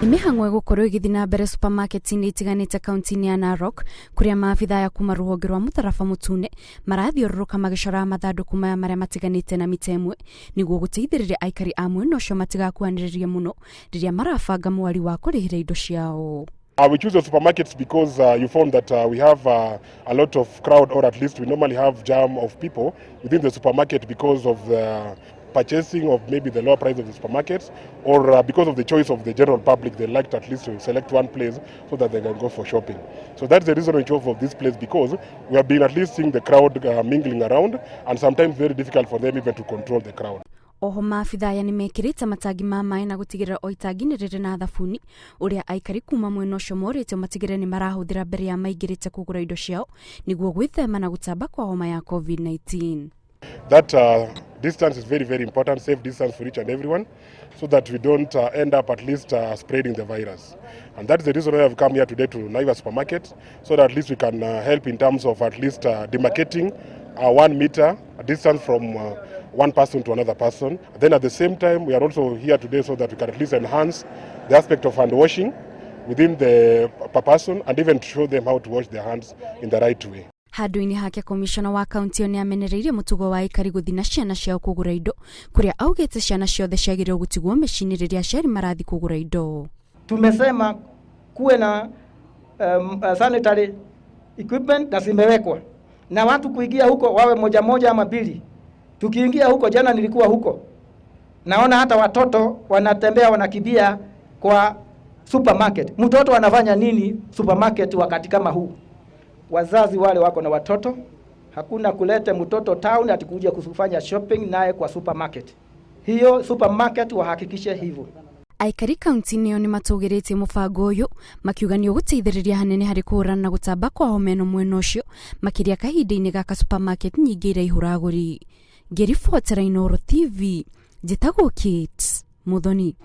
Nĩ mĩhang'o ĩgũkorwo ĩgĩthiĩ na mbere supermarket-inĩ itiganĩte kaunti-inĩ ya Narok, kũrĩa maabitha aya kuma rũhonge rwa mũtharaba mũtune marathiũrũrũka magĩcoraga mathandũkũ maya marĩa matiganĩte na mita ĩmwe nĩguo gũteithĩrĩria aikari a mwena ũcio matigakuhanĩrĩrie mũno rĩrĩa marabanga mwari wa kũrĩhĩra indo ciao. We choose the supermarkets because you found that we have a lot of crowd, or at least we normally have jam of people within the supermarket because of the purchasing of maybe the lower price of the supermarkets, or because of the choice of the general public. They like to at least to select one place so that they can go for shopping. So that's the reason we chose for this place, because we have been at least seeing the crowd mingling around, and sometimes very difficult for them even to control the crowd. Oho maabitha aya nĩmekĩrĩte matangi ma maĩ na gũtigĩrĩra o itangi nĩ rĩrĩ na thabuni, ũrĩa aikari kuma mwena ũcio morĩtio matigĩrĩre nĩ marahũthĩra mbere ya maingĩrĩte kũgũra indo ciao nĩguo gwĩthema na gũtamba kwa homa ya COVID-19. That distance is very, very important, safe distance for each and everyone, so that we don't end up at least spreading the virus. And that's the reason why I've come here today to Naivas supermarket, so that at least we can help in terms of at least demarcating 1 meter distance from one person to another person. Then at the same time, we are also here today so that we can at least enhance the aspect of hand washing within the per person and even to show them how to wash their hands in the right way. Handũ-inĩ hake, komishona wa kaunti ĩyo nĩ amenereirie mũtugo wa aikari gũthiĩ na ciana ciao kũgũra indo, kũrĩa augĩte ciana ciothe ciagĩrĩirwo gũtigwo mĩciĩ-inĩ rĩrĩa aciari marathiĩ kũgũra indo. Tumesema kuwe na sanitary equipment na zimewekwa, na watu kuingia huko wawe moja moja ama mbili. Tukiingia huko, jana nilikuwa huko, naona hata watoto wanatembea wanakimbia kwa supermarket. Mtoto anafanya nini supermarket wakati kama huu? Wazazi wale wako na watoto, hakuna kulete mtoto town ati kuja kufanya shopping naye kwa supermarket. Hiyo supermarket wahakikishe hivyo. Aikari kaunti-inĩ ĩyo nĩ matũgĩrĩtie mũbango ũyũ, makiuga nĩ ũgũteithĩrĩria hanene harĩ kũhũrana na gũtamba kwa homa ĩno mwena ũcio, makĩria kahinda-inĩ gaka supermarket nyingĩ iraihũra agũri. Ngĩribotera Inooro TV, njĩtagwo Kate Muthoni.